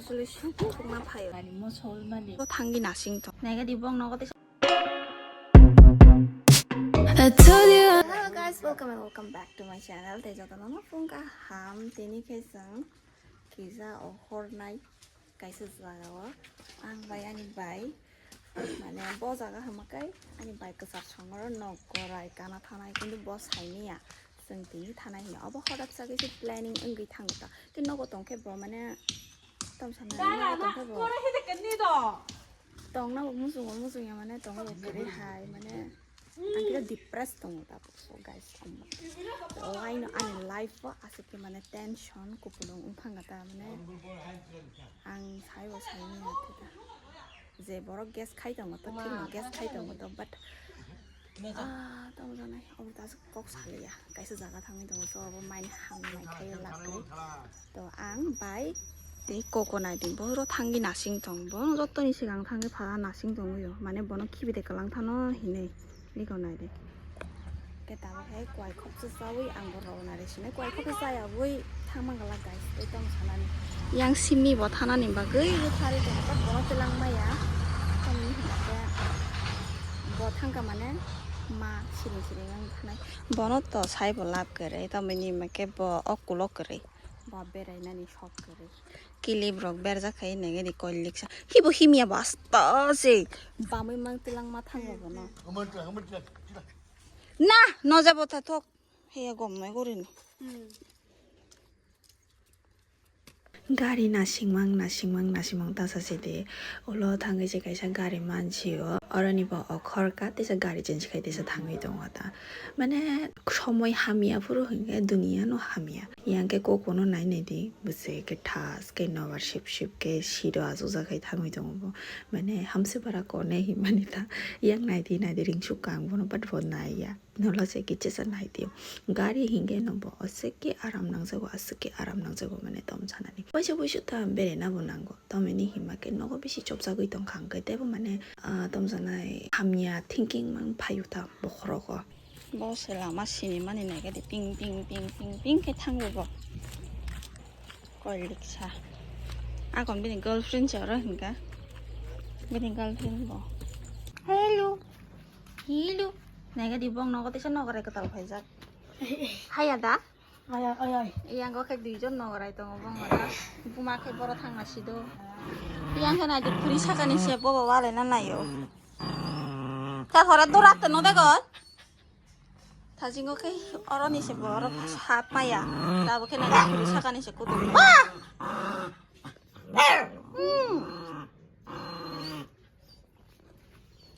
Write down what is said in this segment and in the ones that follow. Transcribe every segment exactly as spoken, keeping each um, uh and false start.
Solution khukna phaio. Ani mosolmani. Bo thangi nasing to. Nega di bong nogo tei. I told you. Hello guys, welcome and welcome back to my channel. Tei jotono no phung kaham, tini khe chwng kisa o hornai kaisa jagao ang bai ani bai mane bo jaga hamakai ani bai kwchar songoro nok gorai kana thanai, kintu bo saimanya chwng tini thanai hino. Obo hodak sa kisa planning wngwi thango ta. Khe nogo tongkhe bo mane Tongsa na, tongsa bo. Tongna bo muchungo, muchungya mane tongna bo kwrwi hai mane ang kisa depressed tongo ta. So guys, laino ani life o aswk khe mane tension kupulung wngthang ta mane ang saibo saimanya khe ta. Je borok guess khai tongo to thik no guess khai tongo to, but Ah, tamo janai, obo ta kok saliya. Kaisa jaga thangwi tongo, so obo mine ham nai khai lak kai. To ang bai tei koko nai di. Bo ro thangwi nasing tong. Bo joto ni sigang thangwi phala nasing tongwi o. Mane bono khibi de kalang thano hinwi. Niko nai de. Ke tamo hai kwai khopsa chawi ang bo rw nai de sini. Kwai khopsa chaya bwi thangma gala guys. Tei tamo sanani. Yang simi bo thanani bagwi bo thari tong. But bono twlang maya. Tamni hwnkhe Bo thangka mane ma siring siring wng thanai. Bono to sai bo lab kwrwi, tamoni hwnba khe bo o kulo kwrwi. Bo berainani sok kwrwi. Kilip rok berjak khai nege di koilik sa. Hibo himya bo asta se. Bamwi mang twlang ma thango bono. Na, no jabo ta thok. Heya gom noi gorini. Gari nasingmang, nasingmang, nasingmang ta sasi di. Ulo thangwi se kaisa gari mansio. Oroni bo okhor ka tisa gari change khai tisa thangwi tongo ta. Mane somoi hamya phuru hinkhe duniya no hamya. Yang khe koko no nai nai di. Bwswk khe thas khe nobar sip sip khe siro achukjak khai thangwi tongo bo. Mane hamse bara kone hinmani ta. Yang nai di nai di ringsuk kang bono but bo nai ya. Nolo se kichisa nai tio. Gari hinge no bo aswk ke aram nangjago, aswk ke aram nangjago mane tom sanani. Waisa waisa ta bere na bo nango. Tomini hima ke nogo bisi chopsagwi tongkha hwnkhe tebo mane, ah, tom sanai hamya thinking mang phayu ta bokhorogo. Bo se lama sini mani nai gadi ping, ping, ping, ping, ping ke thango bo. Koilik sa. Akon bini girlfriend se oro hinka. Bini girlfriend bo. Hello. Hello. Nai gadi bong nogo tisa nogo rai kwtal phaijak. Haya da? Ay, ay, ay, ay. Yang go khe duijon nogo rai tongo bong oro. Buma khe boro thangna sido. Yang khe nai di phuri sakani se bobo wale na nayo. Ta hora dorat no dego. Thajingo khe oroni se borok hap maya. Tabukhe nang khe sakani se kutung. Ah! Hmm.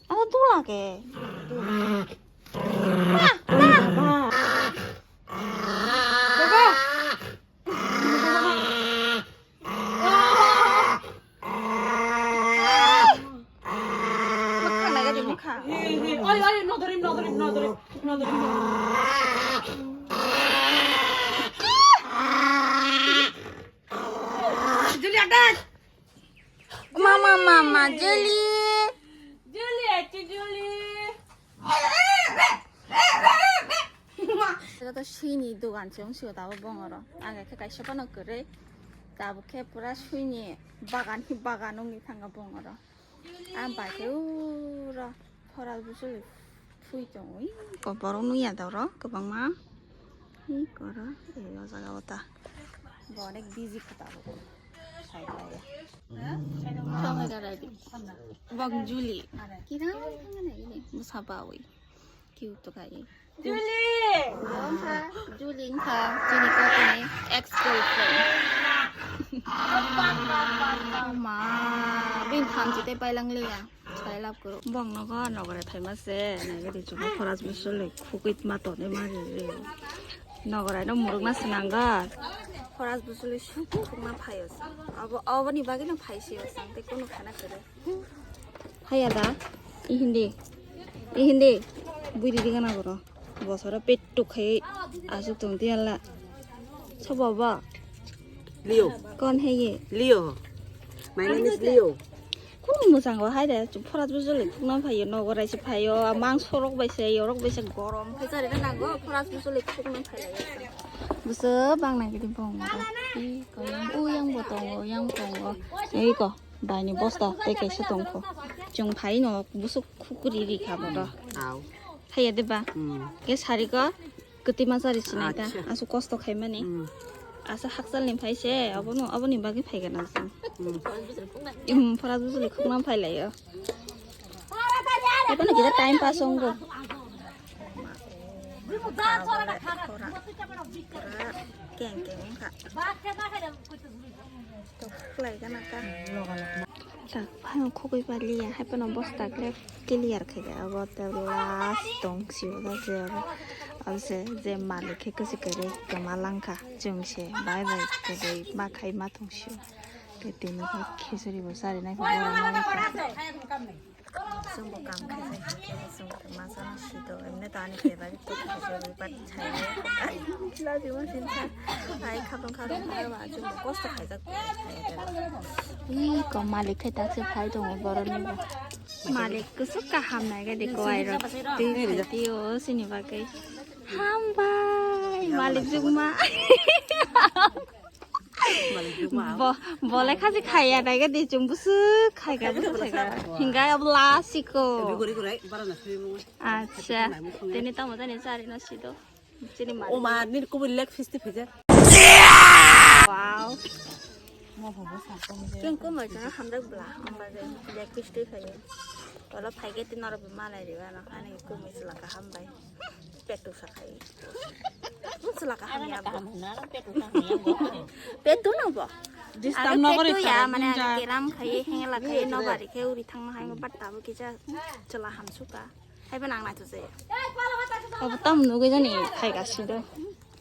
Ano dula ke. Ah, ah. Mukha nai gadi mukha. Oi, oi, nodorim, nodorim, nodorim, nodorim. Juli, attack! Mama, mama, Juli. Juli, achi Juli. Ito to sini dogan se wng sio tabo bongoro. Ang khe kaisa phano kwrwi. Tabo khe pura sini bagan hi bagan wngwi thanga bongoro. Ang bai khe uro phora bwswlwi phui tongwi. Ko borok nungya da oro kwbangma. Hi koro, e o jaga o ta. Bo onek busy kha ta bo. Sai bai. Thong ga rai di. Bong Juli. Kira thang na ini. Musa bawi. Cute to kai. Juli! Wngkha, Juli wngkha, chini kokoni ex girlfriend. Ma, bini thamchi tei pailang liya. Sai love kwrwi. Bong nogo nogore phaima se, nai gari chukma khoras bwswlwi khugwi ma tonwi ma riri. Nogorai no murukna swnango. Khoras bwswlwi sukma phaio. Abo, aboni bagwi no phaisio, tei kunu khana kwrwi. Haya da, ihindi, ihindi, bui riri gana goro. Bosoro pet tuk khai asuk tong tiya la. Sabo ba? Leo. Kon hai ye? Leo. My name is Leo. Kunu musango hai de, chuk phorat bujuli khukna phaio, nogorai se phaio, mang sorok bai se, yorok bai se gorom. Phai chari na nango, phorat bujuli khukna phailai. Buso bang nai gidi bong. Iko yang, u yang bo tongo, yang tongo. Iko, baini bosta tei kaisa tongkho. Chwng phai no busuk khukuri ri kha bodo. Au. Haiya de ba? Hmm. Ke sari ko kwtwi ma sari sinai ta. Acha. Asu kosto khaimani. Hmm. Asa hakchal ni phai se, abono, aboni bagwi phai gana chwng. Hmm. Hmm, phora bujuli khukna phai laio. Eko no kita time pass onggo. Keng keng wngkha. Tok khlai gana ta. Tak phano khogwi paliya, hai phano bosta khe clear khaikha abo, tei last tong sio da je abo. Abo se je malik khe kwchwk kwrwi kwma langkha, chwng se bai bai kwrwi ma khai ma tong sio. Tei tini khe khichuri bo chari nai kha borok nai kha. Chwng bo kam khe jai khe chwng bo ma chana si do, emne to ani favourite to khichuri but chai. Laji ma sin sa. Ai khapang khapang khapang chwng bo kosto khaijak. Ih, ko malik khe tak se phai tongo borok ni bo. Malik kusu kaham nai ga de ko ai rok. Twi twi o sini bagwi. Hambai malik jukma. Bo, bole khaji khaiya dai ga di chwng busuk khai ga busuk khai ga. Hinga abla siko. Acha. Tini tamo jani chari no sido. Chini malik. O ma, nini kubui leg fisti phija. Wow. Chwng kumui chwng hamjak bla. Hambai leg fisti khai. Wala phai ga tin aro malai riba no. Ani kumui chwla kaham bai. Petu sakai. Chwla kaham ya bo. Petu no bo. Disturb no gori ya, mane ani kelam khai, hengla khai, no bari khai, uri thang hai, bat tabo kisa chwla hamsuka. Hai ba nang nai tu je. Abo tam nugui jani khai gasi do.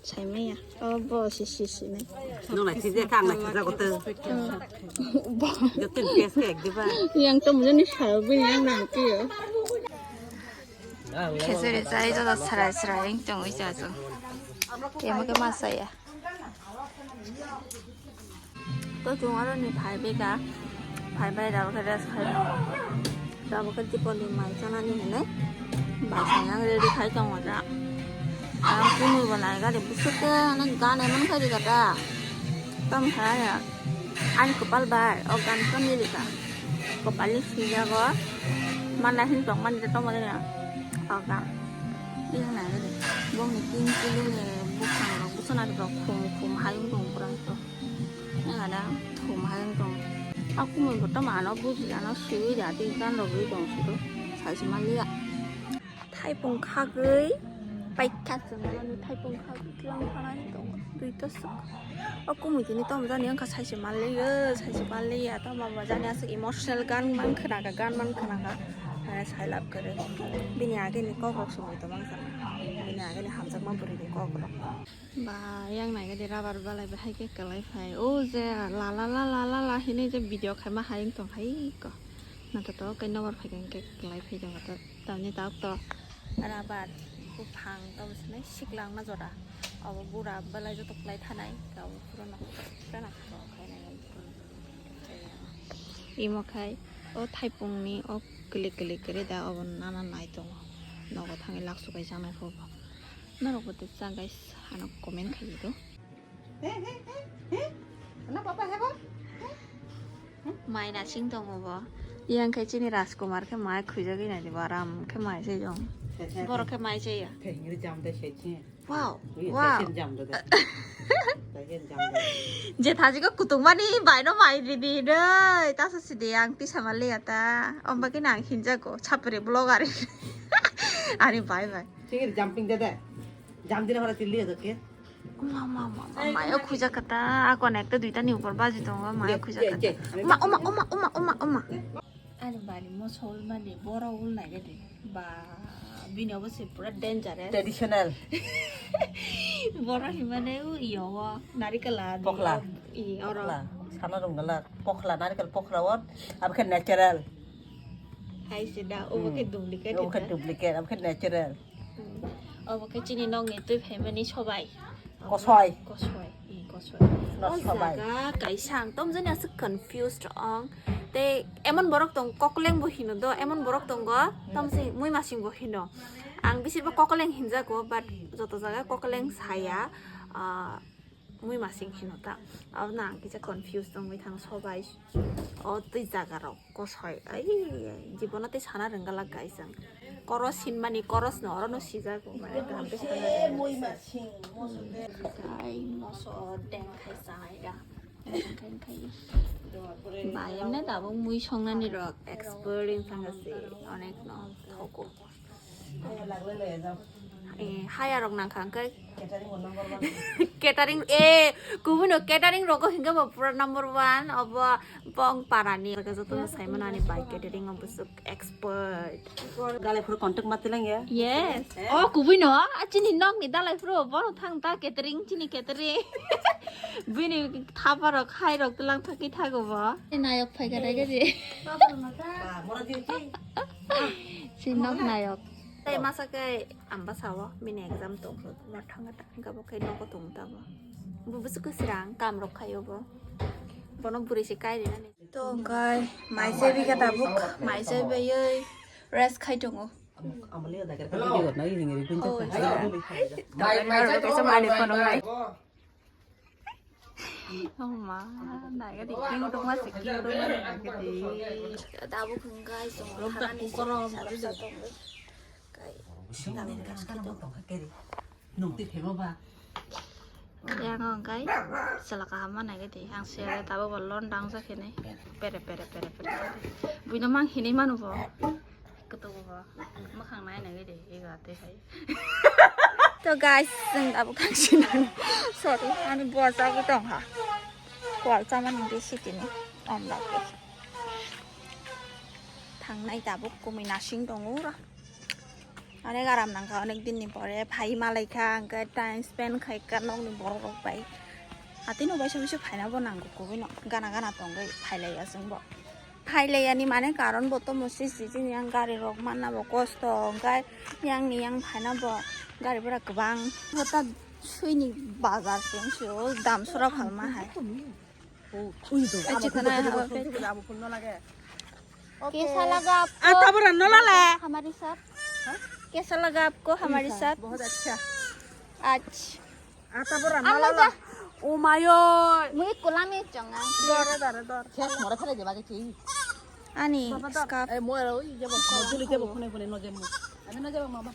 Sai maya. Abo si si si nai. Nung nai si je kang nai si jago tu. Jotin pes ke ek diba. Yang tam jani sai bin yang nang tiyo. Khichuri chai joto srai srai wng tongwi cha chwng. Kemo khe ma chaya. To chwng aro ni phai bai kha. Phai bai rw khe rest khai. Rw khe Dipoli mai chanani hinwi. Bai sai ang ready khai tongo da. Ang kunu bo nai gari busuk khe nang gan emon khai ri kha da. Tamo kha ya. Ani kwpal bai o gan tamo ri kha. Kwpalni swijago mana hin tongmani tongmani na aga. Iya na gede. Bongni tin kiloni bwskangrok bwskanarok khum khum hayung tong pura to. Nang ada khum hayung tong. Aku mun boto mano buji ano siwi jadi gan rogwi tong sido. Saisi maliya. Thaipung khagwi paikha chwng ani thaipung khagwi tlang thanani tongo duita swk. O kumui tini tamo jani wngkha saisi manliyo saisi manliya tamo bo jani aswk emotional gan man khwnakha gan man khwnakha. Mane sailab kwrwi bini agini kokrok swngwi tongmani bini agini hamjakma bwrwini kokrok. Ba yang naigadi rubber balai bahai khe kwlai phai o je la la la la la la hinwi je video khaima hai wng tong hai ko. Naithotok khe nobar phai khe kwlai phai tongo to. Tamni tok to rabar buphang tamo sinai siklang na jora. Abo bura belai joto kwlai thanai, abo pura na, pura na khainai. Imo khai o thaipungni o kwlik kwlik kwrwi da abo nana nai tongo. Nogo thangwi laksu kai chanai phobo. Norok bo tei cha guys, ano comment khai di do. Mai nasing tongo bo. Yang khe chini Rajkumar khe mai khujagwi nai di bo, aram khe mai se jong. Borok khe mai se ya. Wow. Wow. Je thaji ko kutung mani bai no mai di di dei. Ta sa si de ang tisa ma le ya ta. Om ba ki nang hinja ko chapre blogger. Ani bai bai. Chingir jumping de de. Jump dina hora chilli ya ke. Mama, mama, maya khujak kata, ako na ekta duita ni upor baji tongo, maya khujak kata. Uma, uma, uma, uma, uma, uma. Ani bari mo sol mani boro ul nai gede. Ba, bini obo se pura dangerous. Traditional. Boro himane u iyo o, narikal a di. Pokhla. I, oro. Pokhla. Sana rung galak. Pokhla, narikal pokhla o, abkhe natural. Hai se da, obo khe duplicate. Obo khe duplicate, abkhe natural. Hmm. Obo khe chini nokni twi phaimani sobai. Kosoi. Kosoi, i kosoi. No sobai. O jaga kaisa ang tomjani aswk confused ong. Tei emon borok tong kokleng bo hino do, emon borok tongo tomse mui masing bo hino. Ang bisirbo kokleng hinjago, but joto jaga kokleng saya. Ah, mui masing hino ta. Abo na ang kisa confuse tongwi thang sobai. O twi jaga rok kosoi. Ai, jibono tei sana rwnggalak guys ang. Koros hinmani koros no oro no sijak. Mui masing, moso de. Ai, moso deng khai sai da. Khai khai. Ba, emne tabuk mui songnani rok expert wng thang si onek no thogo. Eh, haya rok nang kha, hwnkhe catering, eh, kubui no catering rogo hwnkhe bo pura number one, obo bong parani. Joto no sai mano ani bai catering o busuk expert. Dalai phuru contact ma tilang ya? Yes. Oh, kubui no, a chini nok ni dalai phuru bo no thang ta catering, chini catering. Bini thapa rok, hai rok tilang thaki thago bo. Nayok phai kha dai khe je. Ba, mora di ki? Si nok nayok. Tei masa khe amba sao, bini exam tong khe, bo thang ta, hwnkhe bo khe nogo tong ta bo. Bo busuk kwsrang, kam rok khaio bo. Bono bwrwi se kai rinani. To hwnkhe mai se bikha tabuk, mai se baiwi rest khai tongo. Amali da kar ka video na ini ngiri pun Oh, tak. Mai, mai, Kaisa mani phone nai. Oh ma, nai ga di, king dong ma se, king dong ma se, nai ga di. Tabuk hwnkhe guys, tong Rom ta thanani kukoro, sa, sa, sa, tong. Kai. Sing ni ka ka mo tong ka keri. Nung ti thema ba. Yang hwnkhe, sala kaham ma nai ga di. Ang se tabuk bo lon dang sa khe nai. Pere, pere, pere, pere. Buino mang hinwi manu bo. Kutugo bo. Mwkhang nai nai de ega te hai. To guys, chwng abo kang sinani. Sorry, ani bo chagwi tong ha. Kwal chamani de sitini. Om dake. Thangnai tabuk kumui nasing tongo ura. Onek aram nangkha, onek dinni pore phai malai kha, hwnkhe time spend khai kha nokni borok rok bai. Atino baisa baisa phaina bo nango kubui no. Gana gana tongwi phailai ya chwng bo. Phailai yani mane karon bo tomo sisi chini yang gari rok manna bo kosto, hwnkhe yang ni yang phaina bo gari bera kwbang. Hota suini bazar se wngsi o dam sora phalma hai. Ui do. Ai, chikon ai, abo pet. Abo phul no lage. कैसा लगा आपको? Ah, tabora no lale. हमारे साथ? हाँ? कैसा लगा आपको हमारे साथ? बहुत अच्छा। अच्छा। Ata bora nalala. Umayo. Mui kulami chonga. Dore, dore, dore. Khek mora phele jeba ke chi. Ani scarf. Eh, mo ro, jebo, mo juli jebo, phone, phone, no jebo. Ami no jebo, mama.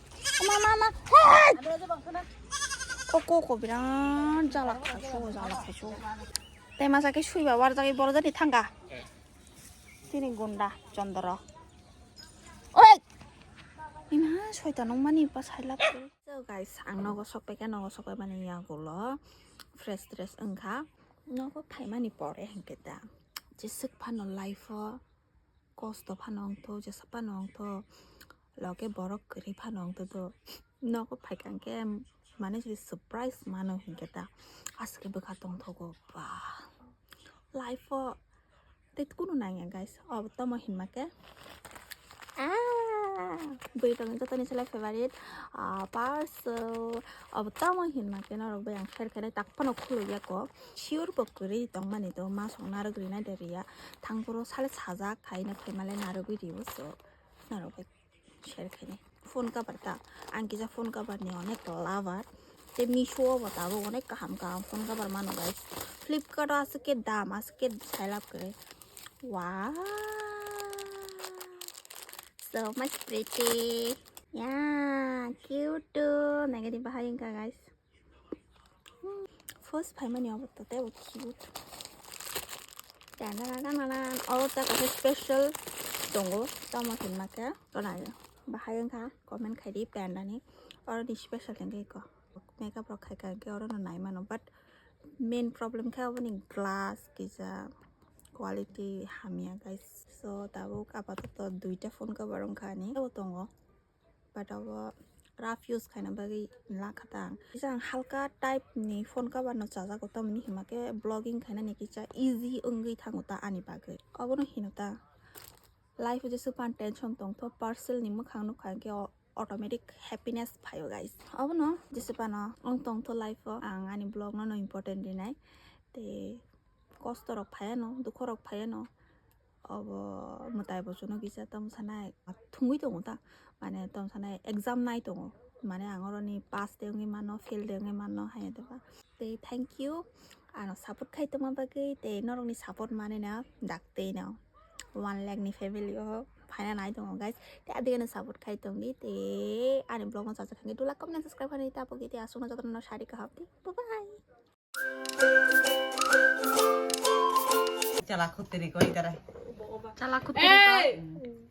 Mama, mama. Hey! Ami no jebo, sana. Ko, ko, ko, birat jala khaisu, jala khaisu. Tei masa ke sui ba, war jagi boro jani thanga. Tini gunda, chondro. Oi! Ima, soita nong mani pa sailak. So guys, ang nogo sokpaikha, nogo sokpaimani yagulo fresh dress wngkha. Nogo phaimani pore hinkhe da jeswk phano life o kosto phano wngtho, jesa phano wngtho, loge borok kwrwi phano wngtho do. Nogo phaikha hinkhe mane jodi surprise mano hinkhe da aswk bwkha tongthogo ba life o. Tei kunu nangya guys, obo tamo hinma khe. Ah, bwrwi rokni jotoni slai favorite, ah, parcel. Obo tamo hinma khe norok bai ang share khainai tak phano khuluk ya kok. Sure bo kwrwi tongmani do, ma song narwk rinai de riya. Thangphuru sale sajak khaina phaimale narwgwi rio so. Norok bai share khainai. Phone cover ta. Ang kisa phone cover ni onek lover. Tei Meesho o bo tabuk onek kaham kaham phone cover mano guys. Flipkart o aswk khe dam, aswk khe sailab kwrwi. Wow. So much pretty. Yeah, cute too. Nai gani bahai wngkha guys. First phaimani obo to tei bo cute. Tanana tanana. Oro ta kaisa special tongo. Tamo hinma khe. Tonai. Bahai wngkha comment khai di panda ni. Oro ni special tengkhe ko. Makeup rok khai kha khe oro no nai mano. But main problem khe oboni glass kisa quality hamya guys. So tabuk apatoto duita phone cover wngkha ani. Abo tongo. But abo rough use khaina bagwi lakha ta ang. Kisa ang halka type ni phone cover no chajago, tamoni hinma khe vlogging khainani kisa easy wngwi thango ta ani bagwi. Obono hino ta life o jesa pan tension tongtho, parcel ni mwkhang nukha hinkhe o automatic happiness phaio guys. Obono jesa pano wng tongtho life o, ang ani vlog no no important rinai. Tei kosto rok phaiano, dukho rok phaiano. Obo mwtai bo chwngno kisa tamo sanai thungwi tongo ta, mane tamo sanai exam nai tongo, mane ang oroni pass de wngwi mano, fail de wngwi mano, hai de ba. Tei thank you. Ano support khai tongma bagwi tei norokni support manwi no daktei no one lakh ni family o phaina nai tongo guys. Tei adigeno support khai tongdi tei ani vlog no chajak khe two lakh comment subscribe khainai tapugi tei aswkno jotono sari kaham tei bye bye. Chala khuttiri koi tara. Chala khuttiri koi.